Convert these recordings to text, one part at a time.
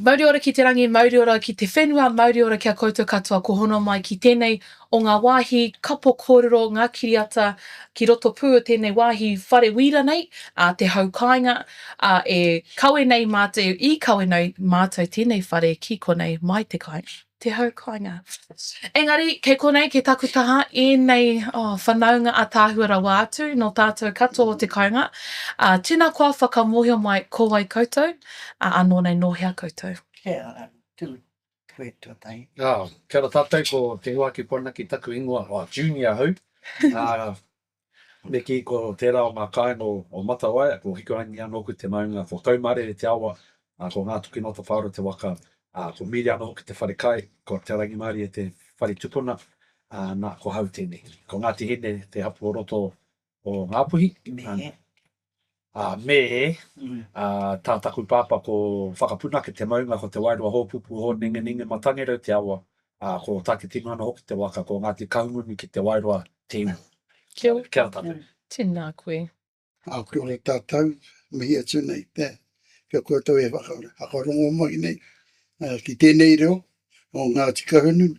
Mauri ora ki te rangi, mauri ora ki te whenua, mauri ora ki a koutou katoa ko hono mai ki tēnei o ngā wāhi kapo kōrero, ngā kiriata ki roto pū o tēnei wāhi whare wīra nei, a Te Hau Kāinga, ā, e kawe nei mātou, i kawe nei mātou tēnei whare ki konei mai te kāinga, Te Hau Kāinga. Engari, kei konei, kei taku taha, ēnei, oh, whanaunga ātaahua rawa atu nō tātou katoa o te kāinga, ā, tēnā koa whakamōhio mai ko wai koutou, Ā, anō nei nō hea koutou? Kia ora, tū koe tuatahi. Ā, kia ora tātou, ko Te Huaki Puanaki taku ingoa, oh, Junior hau. Ā, me kī ko tērā o ngā kāinga o, o Matawaia, ko Hikurangi anōku te maunga, ko Taumarere te awa, ā, ko Ngātokimatawhaora te waka, ā, ko Miriana hoki te whare kai, ko Te Rangimārie te whare tupuna, ā, nā, ko hau tēnei. Ko Ngāti Hine te hapū o roto o Ngāpuhi. Me. Ā, me, ā, tā taku pāpā ko Whakapunake te maunga, ko Te Wairoa Hōpupu Hōnengenenge Matangerau te awa, ā, ko Tākitimu anō hoki te waka, ko Ngāti Kahungunu ki Te Wairoa te iwi. Kia ora. Kia ora tātou. Tēnā koe. Ā, kia ora tātou, mihi atu nei te, kia koutou e whakarongo mai nei ki tēnei reo o Ngāti Kahungunu.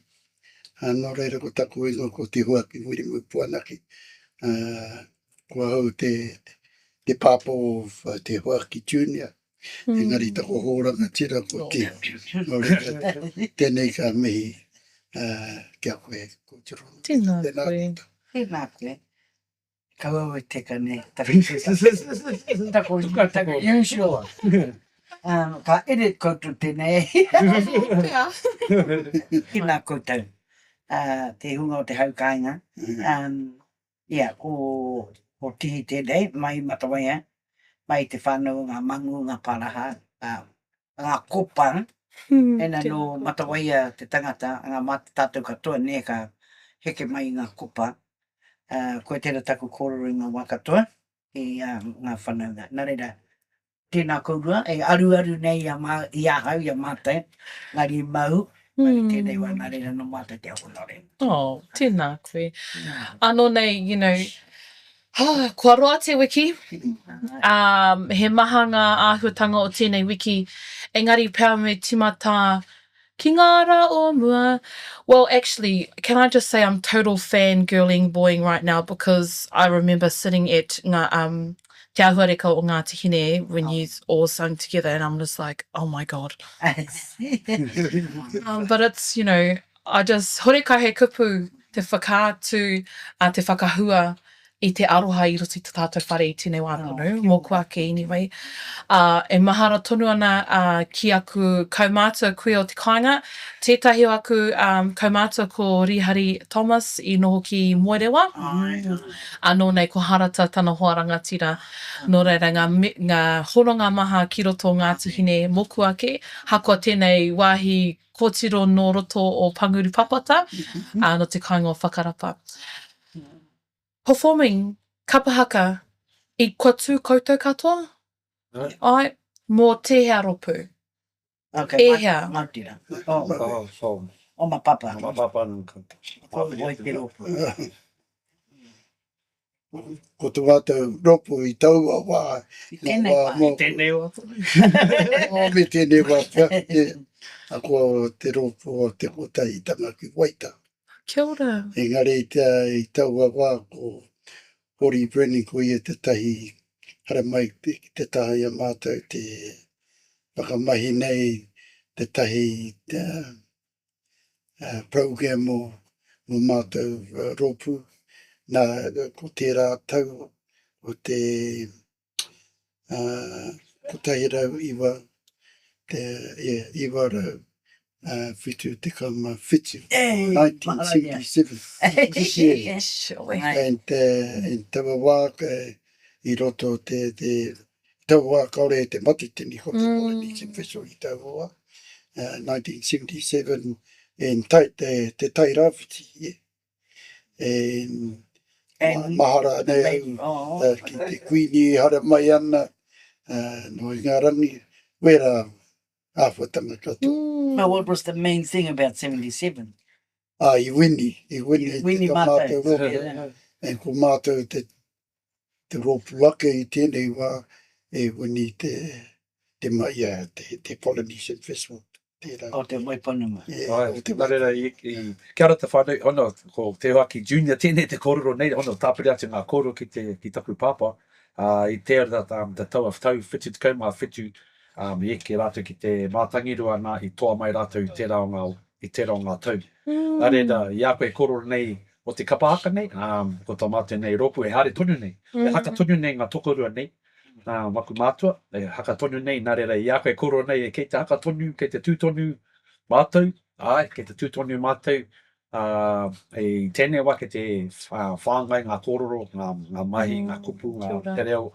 Nō reira ko taku ingoa ko Te Huaki Wiremu Puanaki. Ko ahau te, te pāpā o Te Huaki Junior, engari taku hoa rangatira ko Te. Nō reira, tēnei ka mihi ki a koe, kōtiro. Tēnā koe. Tēnā koe. Kaua au e teka nei. Taku, taku, taku usual. Um, ka edit koutou tēnei. Pea. Tēnā koutou, uh, te hunga o te hau kāinga. Um, Ia, ko, ko Tihi tēnei, mai i Matawaia, mai i te whānau o ngā mangu, ngā paraha, ngā, ngā kopa, ena nō Matawaia te tangata, ngā mā tātou katoa nē ka heke mai i ngā kopa, ā, koe tērā taku kōrero i ngā wā katoa, i ā, ngā whanaunga. Nā reira, Tēnā kōrua, e aruaru nei i a mā, i ahau, i a mātou, engari mau, engari tēnei wā, nā reira nō mātou te honore. Oh, tēnā koe. Anō nei, you know, oh, kua roa te wiki, um, he maha ngā āhuatanga o tēnei wiki, engari pea me timata Ki ngā rā o mua. Well actually, can I just say I'm total fan girling boying right now because I remember sitting at ngā um Te Ahuareka o Ngāti Hine when you all sung together and I'm just like, oh my God. Um, but it's, you know, I just, horekau he kupu te whakaatu, uh, te whakahua i te aroha i roto i to tātou whare i tēnei wā tonu, mōku ake anyway. Ā, e mahara tonu ana ki aku kaumātua kuia o te kāinga, tētahi o aku kaumātua ko Rīhari Thomas i noho ki Moerewa, ānō nei ko Harata tana hoa rangatira, nō reira ngā, ngā hononga maha ki roto o Ngāti Hine mōku ake, hakoa tēnei wāhi kōtiro nō roto o Panguru Papata, ā, nō te kāinga o Whakarapa. Performing, kapa haka, i kua tū koutou katoa? Āe. Mō tēhea rōpū? Okay, Ēhea? Ma, Mautira. Oh, oh, oh. O ma papa. Ma papa. Ko hoi te rōpū. Ko te mātou rōpū i taua wā. I tēnei wā. I tēnei wā tonu. Oh, me tēnei wā pea. Yeah. Ko te rōpū o te Kotahitanga ki Waitaha. Kia ora. Engari i te, i taua wā ko Hori Brennan ko ia tētahi haramai ki te taha i a mātou te whakamahi nei tētahi uh, program mō, mō mātou uh, rōpū. Nā, ko tērā tau o te 109, te, yeah, 977, 1977. Yeah. And, uh, and taua wā i roto te, te, taua wā kaore e te matatini, ko te mm. Polynesian Festival i taua wā, uh, 1977, and tai, te, te Tai Rāwhiti, yeah. E mahara nei au oh. ki te kuini e hara mai ana no Ingarangi, wera āhuatanga katoa. Mm. But what was the main thing about 77? Ah, i wini, i wini, wini te mātou rōpū. Yeah. E ko mātou te, te rōpū ake i tēnei wā, e wini te, te ma, yeah, te, te Polynesian Festival. Tērā. O te Waipounamu. Yeah, Ai, o te nā reira, i, i, kia ora te whānau, ono, ko Te Huaki Junior tēnei te kōrero nei, ono, tāpiri atu ngā kōrero ki te, ki taku pāpā, ā, i tērā, um, te tau, tau 77, um, i eke rātou ki te Mātangirua, nā, i toa mai rātou i tērā o ngā, i tērā o ngā tau. Nā reira, i a koe e kōrero nei o te kapa haka nei, um, ko tā mātou nei rōpū e haere tonu nei, e haka tonu nei ngā tokorua nei, Nā, waku mātua, e haka tonu nei, nā reira, i a koe koro nei, e kei te haka tonu, kei te tū tonu mātou, āe, kei te tū tonu mātou, ā, i tēnei wā kei te whāngai ngā kōrero, ngā, ngā mahi, ngā kupu, ngā, te reo,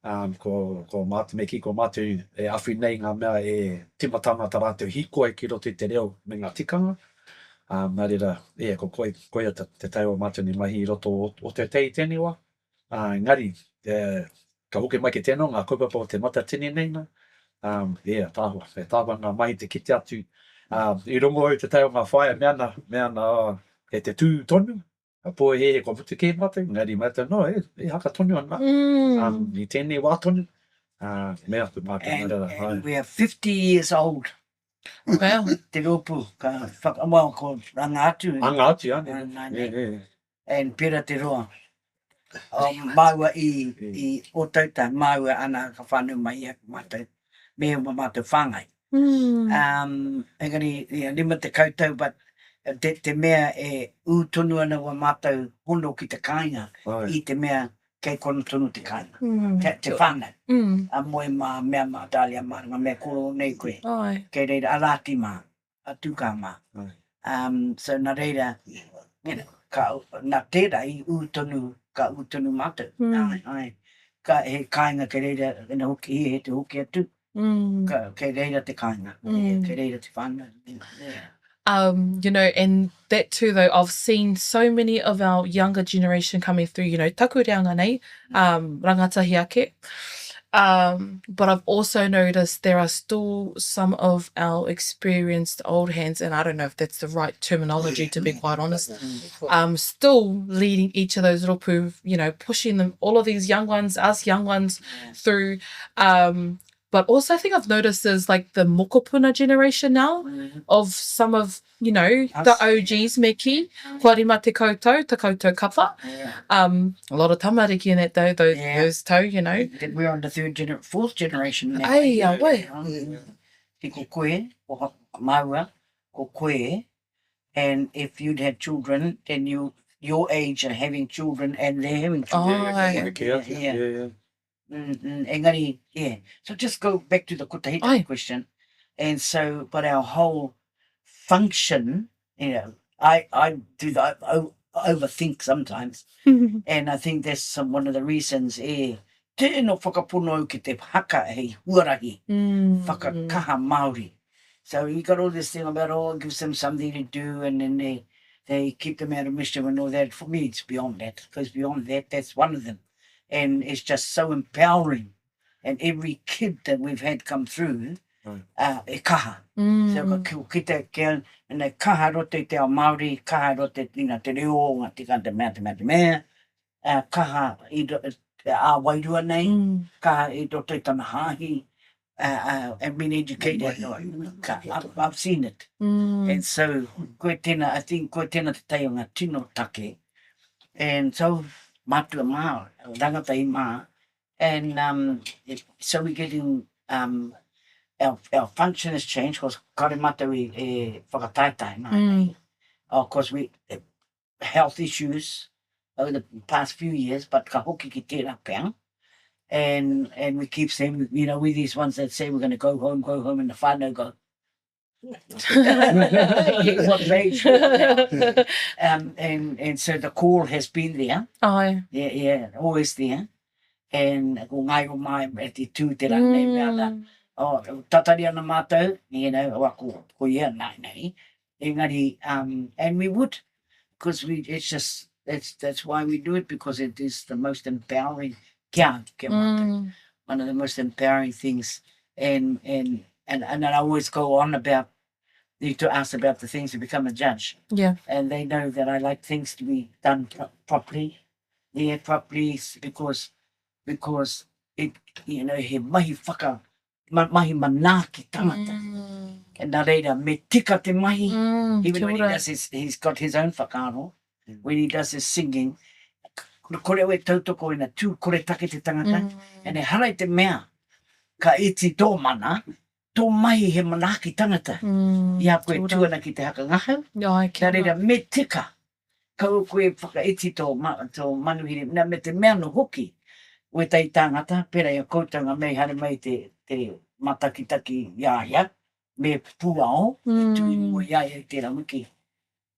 ā, ko, ko mātou, me kī, ko mātou e awhi nei ngā mea e tīmata ana tā rātou hīkoi ki roto i te reo me ngā tikanga, ā, nā reira, ia, ko koe, koia te, te tae o mātou nei mahi i roto o, o te te i tēnei wā. Ā, engari, ka hoki mai ki tēnā, ngā kaupapa o Te Matatini nei nā, ā, yeah, tāhua, he tāhua ngā mahi te kite atu. Ā, i rongo au te tae o ngā whaea, mea ana, mea ana, oh, kei te tū tonu, ka pōhēhē kua mutu kē mātou, engari mātou, no, e, e haka tonu ana, ā, i tēnei wā tonu, ā, mea atu mātou, nā reira, āe. And we are 50 years old. Well. Te rōpū, ka whaka, well, ko anga atu. Anga atu, āne. Nā, nē. And pera te roa. Oh, māua i, i Ōtauta, māua ana ka whānau mai ia mātou, me o mātou whāngai. Mm. Um, engari, ia, 50 tau, but te, te mea e ū tonu ana wa mātou hono ki te kāinga, Ai. i te mea kei kona tonu te kāinga, Mm. te, te whānau. Mm. A moe mā, mea mā, Dahlia mā, ngā mea koro nei koe. Ai. Kei reira, a Rāti mā. a Tūkā mā. Um, so nā reira, you know, ka, nā tērā i ū tonu, ka ū tonu mātou. Mm. Ai, ai. Ka, he kāinga kei reira, ina hoki, he, he te hoki atu, mm. ka, kei reira te kāinga, mm. kei reira te whānau. Yeah. Um, you know, and that too though, I've seen so many of our younger generation coming through, you know, taku reanga nei, um, rangatahi ake. Um, but I've also noticed there are still some of our experienced old hands, and I don't know if that's the right terminology to be quite honest, um, still leading each of those ropu, you know, pushing them, all of these young ones, us young ones through. Um, but also I think I've noticed is like the mokopuna generation now mm. of some of, you know, Us, the OGs me ki, kua rima te koutou, te koutou kapa. Yeah. Um, a lot of tamariki in that though, those, yeah. those tau, you know. We're on the third gener fourth generation now. Ai, a wai. Ki ko koe, ko maua, ko koe, and if you'd had children, then you your age are having children and they're having children. Oh, yeah, yeah, yeah. yeah. Mm, mm, engari, yeah. So just go back to the kotahitanga question. And so, but our whole function, you know, I, I do the, I overthink sometimes. and I think that's some, one of the reasons, eh, tēno whakapono au ki te haka hei huarahi, mm. whakakaha Māori. So you got all this thing about, oh, it gives them something to do and then they, they keep them out of mischief and all that. For me, it's beyond that. It goes beyond that. That's one of them. And it's just so empowering. And every kid that we've had come through, uh, e kaha. Mm. So, ka kite kia, and kaha roto i te ao Māori, kaha roto i te, te reo, ngā tikanga, te mea, te mea, te mea, uh, kaha i ā wairua nei, mm. kaha i roto i tana hāhi, uh, uh, and been educated. Ka, I've, I've seen it. Mm. And so, koe tēnā, I think koe tēnā te tai o ngā tino take. And so, mātua mā, rangatahi mā, and um, it, so we're getting, um, our, our function has changed, cause kare mātou i e whakataetae nā. Mm. Of course, we, health issues over the past few years, but ka hoki ki tērā pea. And, and we keep saying, you know, we're these ones that say we're going to go home, go home, and the whānau go, what age we are now. Um, and, and so the call has been there. Ai. Yeah, yeah, always there. And ko ngai o mai e te tū te rā nei mea ana. Mm. Oh, tatari ana mātou, you know, wa ko, ko ia nei nei. Engari, um, and we would, because we, it's just, that's, that's why we do it, because it is the most empowering, kia, kia mātou. Mm. One of the most empowering things. And, and, and, and I always go on about, you to ask about the things to become a judge. Yeah. And they know that I like things to be done pro properly. Yeah, properly, because, because it, you know, he mahi whaka. mahi manaaki tangata. Mm. Nā reira, me tika te mahi, mm, even when he does his, he's got his own whakaaro, when he does his singing, kore au e tautoko ina tū kore take te tangata, mm. and ehara i te mea ka iti tō mana, tō mahi he manaaki tangata, mm, i a koe tū ana ki te haka ngahau, nā reira, me tika, kaua koe e whakaiti tō, tō manuhiri, nā, me te mea anō hoki, wētahi tāngata, pērā i a koutou ngā mea i haere mai te, te matakitaki i a ia, me pūao, mm. e tū i mua i a ia i tērā wiki.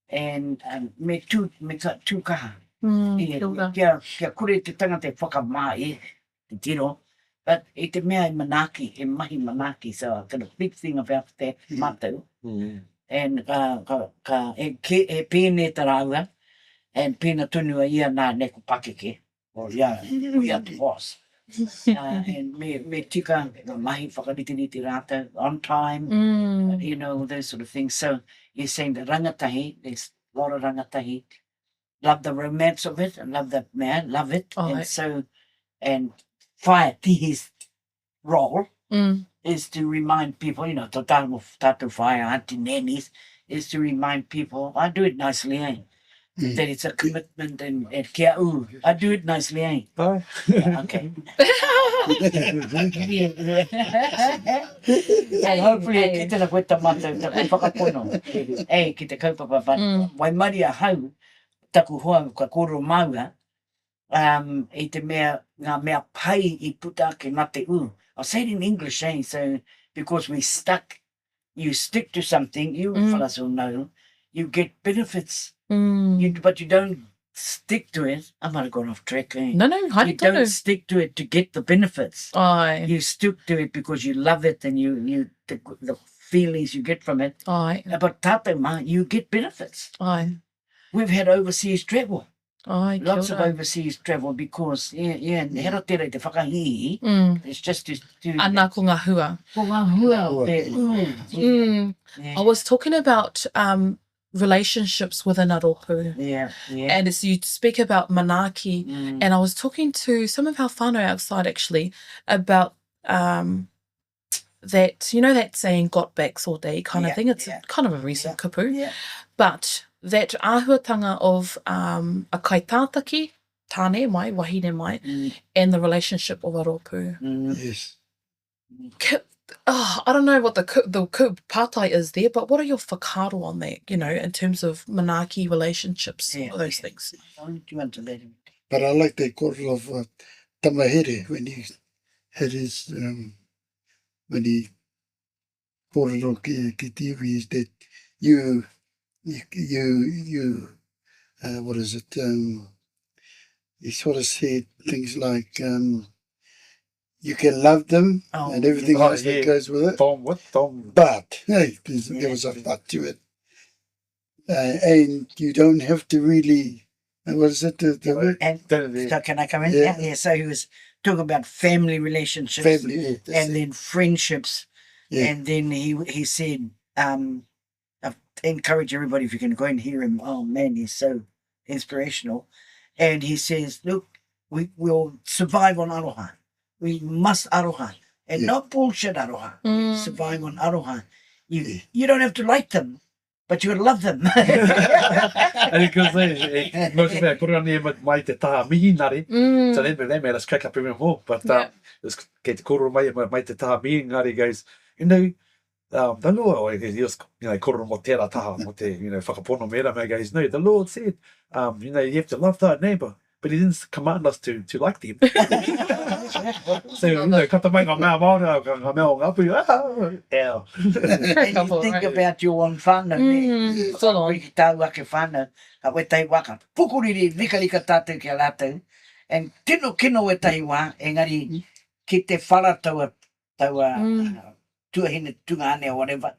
And, um, me tū, me ka, tū kaha. Mm, e, kia, kia kore te tangata e whakamā e, te tiro, but i te mea e manaaki, he mahi manaaki, so I've got a big thing about that mātou. Mm. And ka, ka, ka, he, ke, he pēne ta rāua, and pēna tonu a ia nā neku pakeke, o ia, o ia te boss. Uh, and me, me tika ngā mahi whakariterite rātou, on time, mm. you know, those sort of things. So, you're saying the rangatahi, there's a lot of rangatahi, love the romance of it, and love the man, love it. Oh, and so, and Whaea Tihi's role mm. is to remind people, you know, tō tātou, tātou whaea, auntie nannies, is to remind people, I do it nicely, eh? Mm. That it's a commitment and, and kia ū. I do it nicely, eh? Bye. Yeah, okay. And hopefully e kite na koe ta mātou, taku whakapono, eh, ki te kaupapa, but mm. waimarie ahau, taku hoa ka kōrero māua, um, i te mea, ngā mea pai i puta ake nā te ū. I'll say it in English, eh, so, because we stuck, you stick to something, you mm. fellas will know, you get benefits, mm. you, but you don't stick to it. I might have gone off track, eh? No, no, haere You don't tonu. stick to it to get the benefits. Ai. You stick to it because you love it and you, you the, the feelings you get from it. Ai. But tātou mā, you get benefits. Ai. We've had overseas travel. Ai, kia Lots of ora. overseas travel because, yeah, yeah, he ra tērā i te whakahīhī. Mm. It's just to, to Ana ko ngā hua. Ko ngā hua o te, mm, Mm. yeah, I was talking about um, relationships within a rōpū. yeah, yeah. And as you speak about manaaki, Mm. and I was talking to some of our whānau outside actually about um, that, you know, that saying, got backs all day kind Yeah, of thing. It's yeah. kind of a recent Yeah. kupu. Yeah. But that āhuatanga of um, a kaitātaki, tāne mai, wahine mai, Mm, and the relationship of a rōpū. mm. Yes. Oh, I don't know what the the pātai is there, but what are your whakaaro on that, you know, in terms of manaaki, relationships, Yeah, all those yeah. things? Do you want to let him? But I like that kōrero of uh, Tamahere when he had his, um, when he kōrero ki, ki te iwi is that you, you, you, you uh, what is it, um, he sort of said things like, um, you can love them oh, and everything yeah. else Oh, yeah. that goes with it. Tom, what? Tom. But, hey, there was a but to it. Uh, and you don't have to really, uh, what is it, the, the word? And so can I come in? Yeah. Yeah. yeah. So he was talking about family relationships Family, yeah, that's and it. then friendships. Yeah. And then he he said, um, I encourage everybody if you can go and hear him. Oh man, he's so inspirational. And he says, look, we will survive on aroha. We must aroha. And Yeah. not bullshit aroha. Mm. Survive on aroha. You Yeah. you don't have to like them, but you love them. And because they, e, most mea, kore ani e mai te taha mihinare, Mm. so they, they made us crack up even more. But Yeah. um, it's, kei te kōrero mai, mai te taha mihinare, he goes, you know, um, the Lord, or he was, you know, kōrero mō tērā taha, mō te, you know, whakapono me ērā mea, he goes, no, the Lord said, um, you know, you have to love thy neighbor, but he didn't command us to, to like them. So, you know, ka mai ngā mea Māori, ngā mea o Ngāpuhi, ah, ow. And you think about your own whānau, ne? Mm, full on. Koe ki tāu ake whānau, ka wētahi wā ka pukuriri rikarika tātou ki a rātou, and tino kino wētahi wā, engari ki te whara taua, taua Mm. uh, tuahine, tungāne or whatever,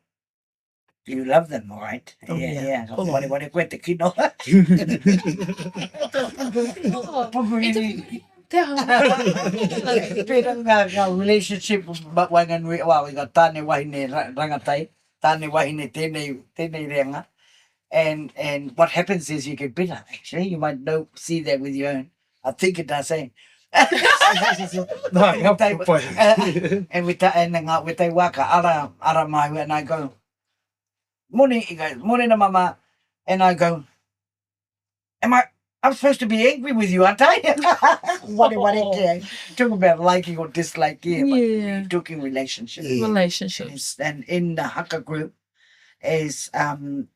you love them, all right? Oh, yeah, yeah. yeah. Ka Full on. wareware koe te kino. Pukuriri. Te aha. Pērā ngā, ngā relationship ma- waenganui, well, i ngā tāne wahine ra, rangatai, tāne wahine tēnei, tēnei reanga. And, and what happens is you get bitter, actually. You might know, see that with your own. I think it does, eh? Nā, ngā pai. And with the, and ngā, with they waka, ara, ara māua, and I go, morning, he goes, morning mama, and I go, am I, I'm supposed to be angry with you, aren't I? Ware ware ke Talk about liking or disliking, yeah, yeah. talking relationships. Yeah. Relationships. And in the haka group, is um,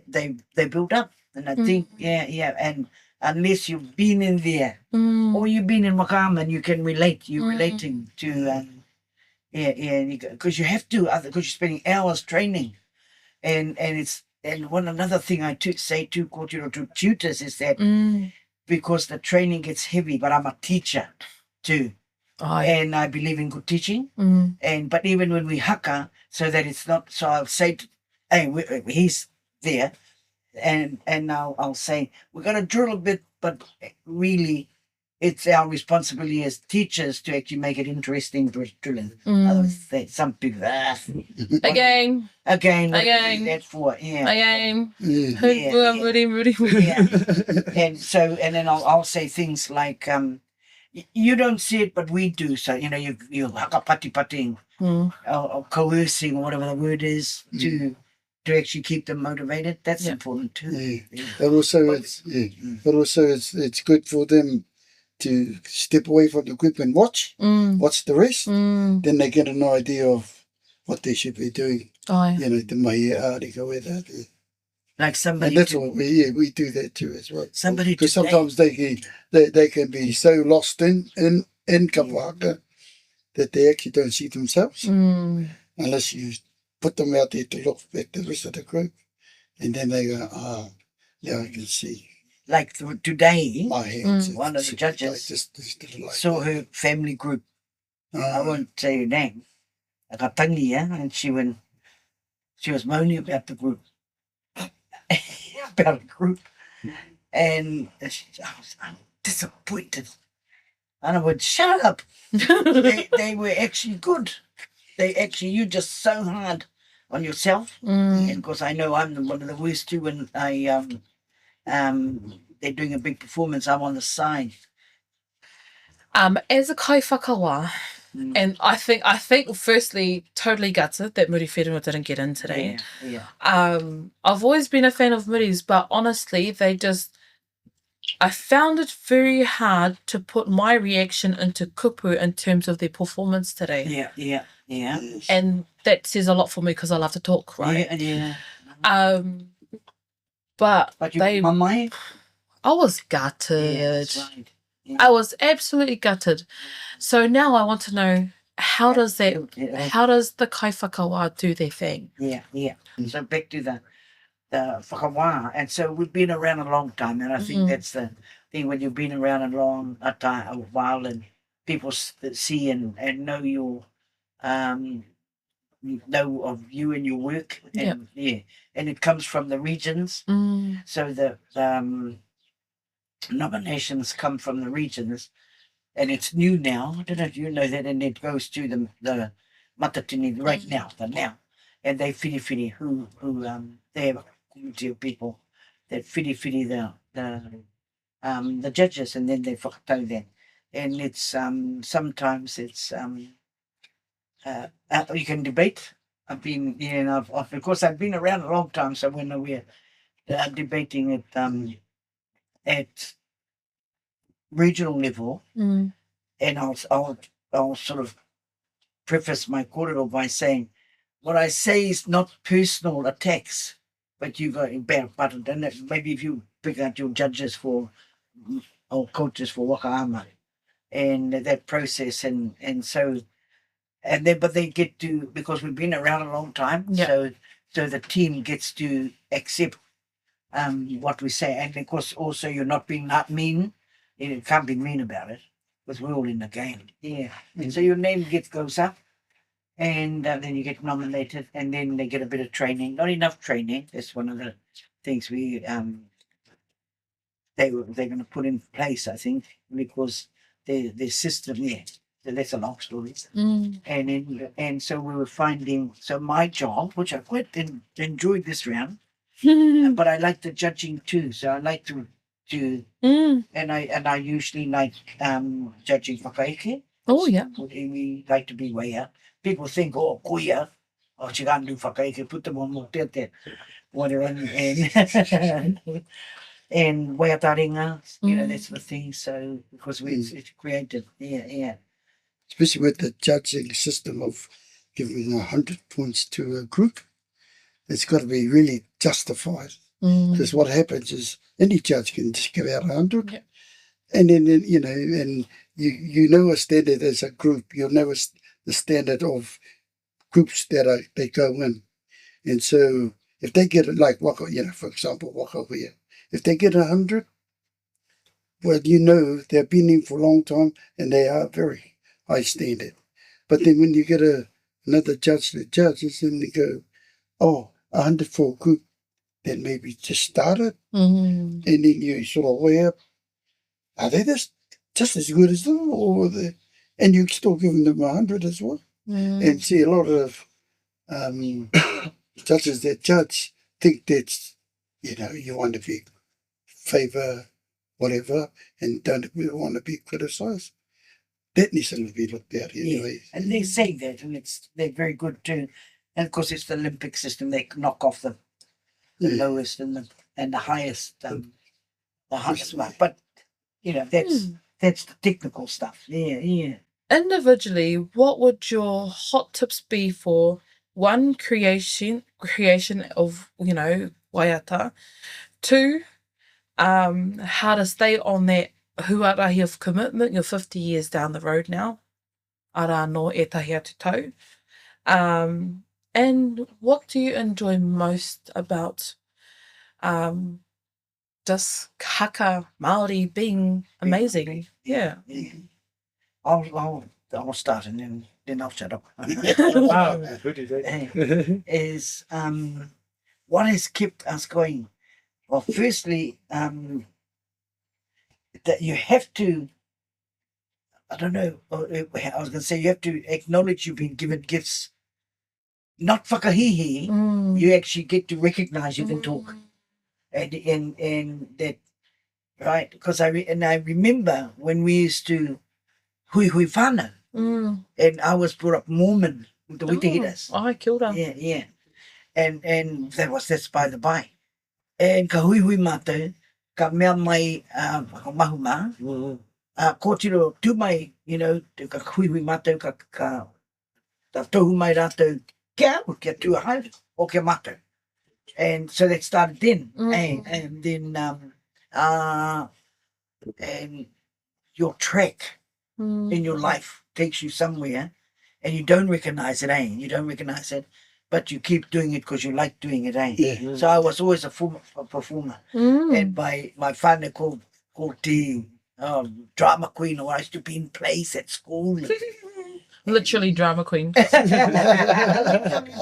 they they build up, and I mm. think yeah, yeah, and unless you've been in there mm. or you've been in Wakama and you can relate, you're mm. relating to um, yeah, yeah, because you have to, because you're spending hours training, and and it's and one another thing I to say to kōtiro to tutors is that mm. because the training gets heavy, but I'm a teacher too. Ai. And I believe in good teaching. Mm. And but even when we haka, so that it's not so I'll say to, hey, we, he's there, and and I'll I'll say we're gonna drill a bit, but really it's our responsibility as teachers to actually make it interesting drilling. Mm. Otherwise, they, some people, ah, again, again, again, that's for yeah, again, yeah, yeah, yeah. And so, and then I'll, I'll say things like, um, you don't see it, but we do. So you know, you you hakapati pating mm. or, or coercing or whatever the word is mm. to to actually keep them motivated. That's yeah. important too. Yeah. yeah. But also, but, it's yeah. Mm. But also, it's it's good for them to step away from the group and watch, mm. watch the rest. Mm. Then they get an idea of what they should be doing. Oh, You know, te mahi ārika with that. Yeah. Like somebody. And that's what we yeah, we do that too as well. Somebody because sometimes they can they, they can be so lost in in in kawaka that they actually don't see themselves mm. unless you put them out there to look at the rest of the group, and then they go, ah, now I can see. Like today, my hands, mm. one of the judges like just, just like saw her family group. Uh, I won't say her name. I got tangi, yeah, and she went. She was moaning about the group, about a group, and she, I was I'm disappointed. And I went, shut up. they, they were actually good. They actually, you just so hard on yourself. Mm. And of course, I know I'm the, one of the worst too when I, um, um, they're doing a big performance, I'm on the side. Um, as a kaiwhakawa, mm. and I think, I think firstly, totally gutted that Muriwhenua didn't get in today. Yeah, yeah. Um, I've always been a fan of Muris, but honestly, they just I found it very hard to put my reaction into kupu in terms of their performance today. Yeah, yeah, yeah. And that says a lot for me because I love to talk, right? Yeah, yeah. Um, but, but you, they, mamae? I was gutted. Yeah, that's right. Yeah. I was absolutely gutted. So now I want to know how does that Yeah. how does the kaiwhakawa do their thing? Yeah, yeah. So back to the the whakawā. And so we've been around a long time, and I think mm. that's the thing when you've been around a long a time, a while, and people see and, and know your um, know of you and your work, and yeah, yeah and it comes from the regions. Mm. So the um, nominations come from the regions, and it's new now. I don't know if you know that, and it goes to the the matatini right mm. now, the now, and they whiriwhiri who who um they have a community of people that whiriwhiri the the um the judges, and then they whakatau that, and it's um sometimes it's um uh, uh, you can debate. I've been, you know, I've, I've, of course I've been around a long time, so when we're uh, debating at um at regional level, mm. and I'll, I'll, I'll sort of preface my kōrero by saying, what I say is not personal attacks, but you got bad button, and maybe if you pick out your judges for or coaches for waka ama, and that process, and and so, and then but they get to because we've been around a long time, yeah. so so the team gets to accept um, what we say. And of course, also you're not being not mean. You can't be mean about it because we're all in the game. Yeah. Mm. So your name gets goes up, and uh, then you get nominated, and then they get a bit of training. Not enough training. That's one of the things we um, they they're going to put in place, I think, because their their system. Yeah. So that's a long story. Mm. And in, and so we were finding. So my job, which I quite en- enjoyed this round, but I like the judging too. So I like to. to mm. and I and I usually like um judging whakaeke. Oh yeah. We like to be way out. People think oh kuia oh she can't do whakaeke puta mo mo te te whatever and and, and waiataringa, you know, mm. that sort of thing. So because we mm. it's creative. Yeah, yeah. Especially with the judging system of giving 100 points to a group, it's got to be really justified. Because mm. what happens is any judge can just give out 100. Yeah. And then, you know, and you, you know a standard as a group, you'll know the standard of groups that are, they go in. And so if they get it like Waka, you know, for example, Waka Huia, if they get 100, well, you know they've been in for a long time and they are very high standard. But then when you get a, another judge that judges and they go, oh, 100 for a group that maybe just started, mm-hmm. and then you sort of weigh up, are they just, just as good as them? Or they, and you're still giving them 100 as well. Mm. And see, a lot of um, judges that judge think that's, you know, you want to be favour whatever and don't want to be criticised. That needs to be looked at anyway. Yeah. And they say that, and it's they're very good too. And of course, it's the Olympic system. They knock off the, the yeah. lowest and the and the highest, um, the highest mark. But you know, that's mm. that's the technical stuff. Yeah, yeah. Individually, what would your hot tips be for one creation creation of you know waiata, two, um, how to stay on that huarahi of commitment, you're 50 years down the road now, arā nō ētahi atu tau, um, and what do you enjoy most about um, just haka Māori being amazing. Yeah. yeah. I'll, I'll, I'll start and then, then I'll shut up. Ah, is um, what has kept us going? Well, firstly, um, that you have to, I don't know, uh, I was going to say you have to acknowledge you've been given gifts. Not whakahihi, mm. you actually get to recognize you can talk. Mm. And, and, and that, right? Because I, re- and I remember when we used to hui hui whānau, mm. and I was brought up Mormon with the Witehiras. Oh, I killed her. Yeah, yeah. And, and that was, that's by the by. And ka hui hui mātou, ka mea mai uh, whakamahu mā, mm. uh, kōtiro tū mai, you know, ka hui hui mātou, ka, ka, ka tohu mai rātou kia au, kia tū ahau, o kia mātou. And so that started then. Mm. And, and then, um, uh, and your track mm. in your life takes you somewhere and you don't recognize it, eh? You don't recognize it, but you keep doing it because you like doing it, eh? Yeah. Mm. So I was always a, form, a performer. Mm. And by my father called, called the um, drama queen, or I used to be in plays at school. Literally drama queen.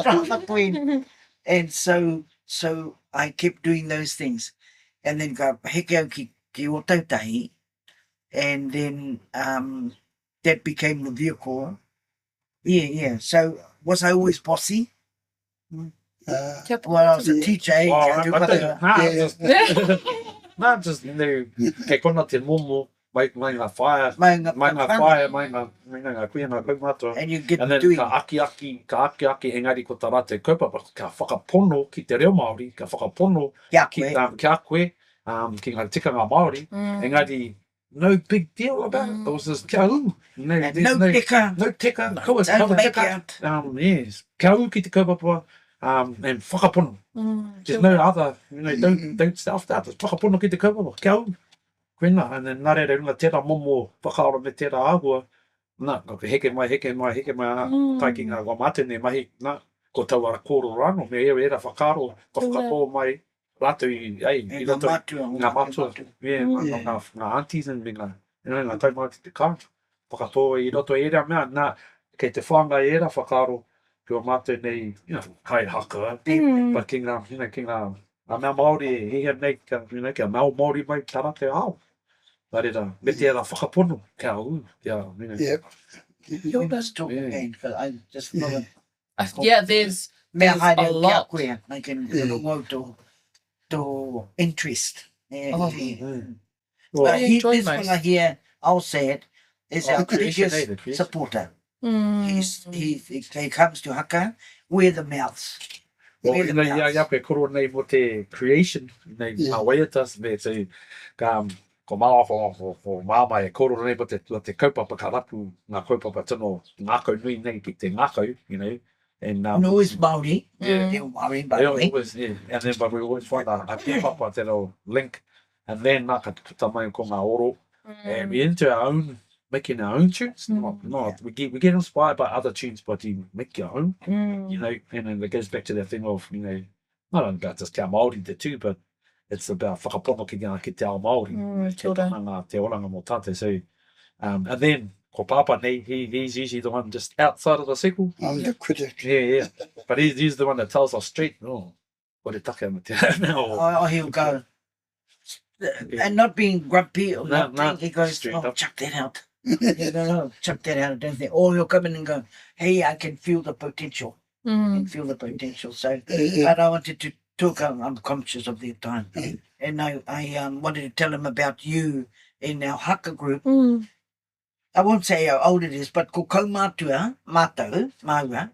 drama queen. And so, so I kept doing those things. And then ka heke au ki, ki Ōtautahi, and then um, that became the vehicle. Yeah, yeah. So was I always bossy? Uh, well, I was a teacher, eh? Oh, I think, nah, just, nah, just ne, kei kona te momo, mai, mai ngā whaea, mai ngā, mai ngā whaea, mai ngā, mai ngā kuia, ngā kaumātua. And you get And then doing. ka akiaki, ka akiaki, engari ko tā rātou kaupapa, ka whakapono ki te reo Māori, ka whakapono Kia ki, koe. um, kia koe, um, ki ngā tikanga Māori, Mm. engari no big deal about it. It was just kia ū. No, And there's no no, teka. no teka, no, kaua, No kaua make teka. out. Um, yes, kia ū ki te kaupapa, um, and whakapono. Mm. There's no other, you know, don't, don't self-doubt, just whakapono ki te kaupapa, kia ū. Koina, and then nā reira, runga tērā momo whakaaro me tērā āhua, nā, ka heke mai, heke mai, heke mai, ā, Mm. tae ki ngā wā mātou nei mahi, nā, ko taua kōrero rānō, me ērā whakaaro, ka whakatō mai rātou i, ai, E i ngā roto i mātua. ngā mātua, yeah, Mm. ngā, ngā, ngā aunties and me ngā, you know, ngā taumāti te kāinga. Whakatō i roto i ērā mea, nā, kei te whāngai ērā whakaaro ki wā mātou nei, you know, kai haka, Mm. but ki ngā, you know, ki ngā, ngā mea Māori e hihia nei, kia, you know, kia mea Māori mai tā rātou ao. Nā reira, me tērā whakapono, kia ū, kia, you know. Yep. We must talk Yeah. again, 'cause I just love it. Yeah, there's Mea there's haere a au kia lot. koe, I can Yeah. rongo tō, tō interest. Yeah. Oh. Mm. Well, But I he, enjoy this most. fella here, I'll say it, is Oh, our creation, biggest eh, the creation. supporter. Mm. He's, he, he, he comes to haka, we're the mouths. Well, We're you the know, ia, mouths. ia koe koro nei mo te creation, nei Yeah. ngā waiata, me te, ka, ko māma, ko, ko, ko māma e koro nei mo te, mo te kaupapa ka rapu ngā kaupapa tino ngākau nui nei ki te ngākau, you know, and, um, And always Māori, yeah. they're Māori, by They the way. always, yeah, and then, but we always find a, a pāpapa te reo link, and then nā ka puta mai ko ngā oro, and we into our own, making our own tunes, not, not, we get, we get inspired by other tunes, but you make your own, you know, and then it goes back to that thing of, you know, not only about just te ao Māori te tū, but it's about whakapono ki ngā, ki te ao Māori, Mm, te kia ora. oranga, te oranga mō tātou, so, um, and then, ko Pāpā nei, he, he's usually the one just outside of the circle. I'm the critic. Yeah, yeah, but he's, he's the one that tells us straight, oh, ko te take ana te now. Oh, oh, he'll go, and not being grumpy or No, nothing, no, he goes, straight oh, up. chuck that out. You know, no, chuck that out, I don't think. Or he'll come in and go, hey, I can feel the potential. I can feel the potential. So, but I wanted to talk, I'm, I'm conscious of the time. And I, I um, wanted to tell him about you in our haka group. Mm. I won't say how old it is, but ko kaumātua, mātou, māua,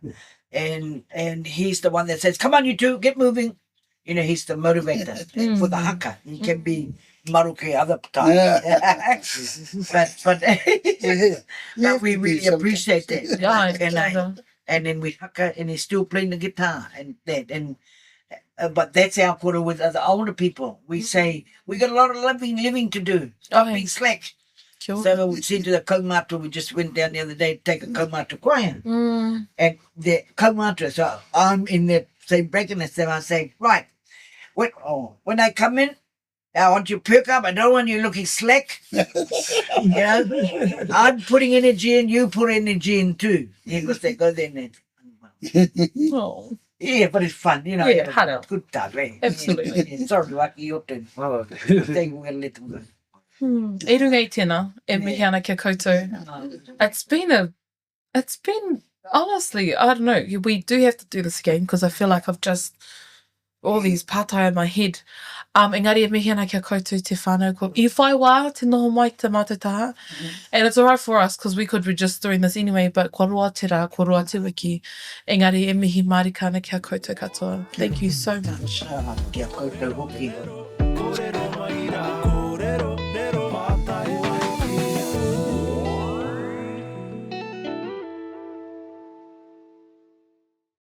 and, and he's the one that says, come on you two, get moving. You know, he's the motivator for the haka. He can be maroke other times. but but, but we really appreciate that. Yeah, And I, kia ora. and then we haka and he's still playing the guitar and that and uh, but that's our koro with other older people. We say we got a lot of living living to do. Stop Aye. being slack. Kia ora. So we said to the kaumātua, we just went down the other day to take a kaumātua choir. Mm. And the kaumātua, so I'm in the same bracket as them. I say, right, when, oh, when I come in, I want you to perk up. I don't want you looking slack. You know, I'm putting energy in, you put energy in too. Yeah, because they go there and they, Oh. yeah, but it's fun, you know. Yeah, hara. Good time, eh? Absolutely. Yeah, sorry, Waki, your turn. Well, Think we're gonna let them go. Hmm. E runga i tēnā, e mihi ana ki a koutou. It's been a, it's been, honestly, I don't know, we do have to do this again because I feel like I've just, all these pātai in my head. Um, engari e mihi ana ki a koutou te whānau ko, i whai wā te noho mai te mātou taha. And it's alright for us because we could be just doing this anyway, but kua roa te rā, kua roa te wiki. Engari e mihi mārika ana ki a koutou katoa. Thank you so much. Ah, kia koutou hoki. Kōrero mai rā.